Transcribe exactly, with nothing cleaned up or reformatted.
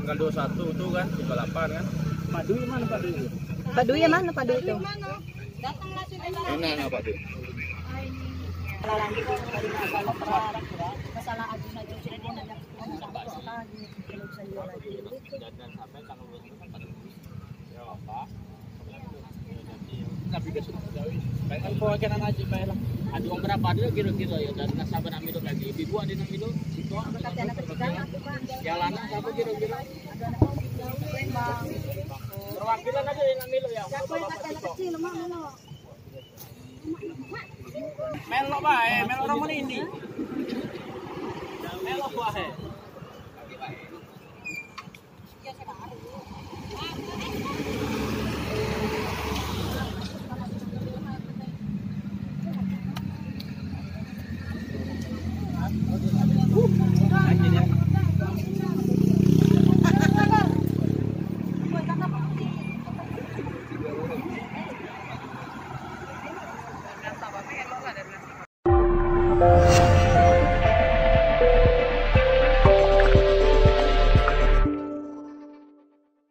Tanggal dua satu tu kan, dua lapan kan. Pak Dwi mana Pak Dwi? Pak Dwi yang mana Pak Dwi itu? Mana? Mana Pak Dwi? Masalah aju, aju, aju. Tapi dia sudah gawe. Baik, kan bawa kanan aja, baik lah. Ada orang berapa dia kira-kira ya, dan nasabah nak minum lagi. Ibu ada nak minum? Situ. Yang lanang siapa kira-kira? Perwakilan aja yang nak minum ya. Siapa yang kata anak kecil, Mak, mana? Melok bae, melok romo ini. Melok bae.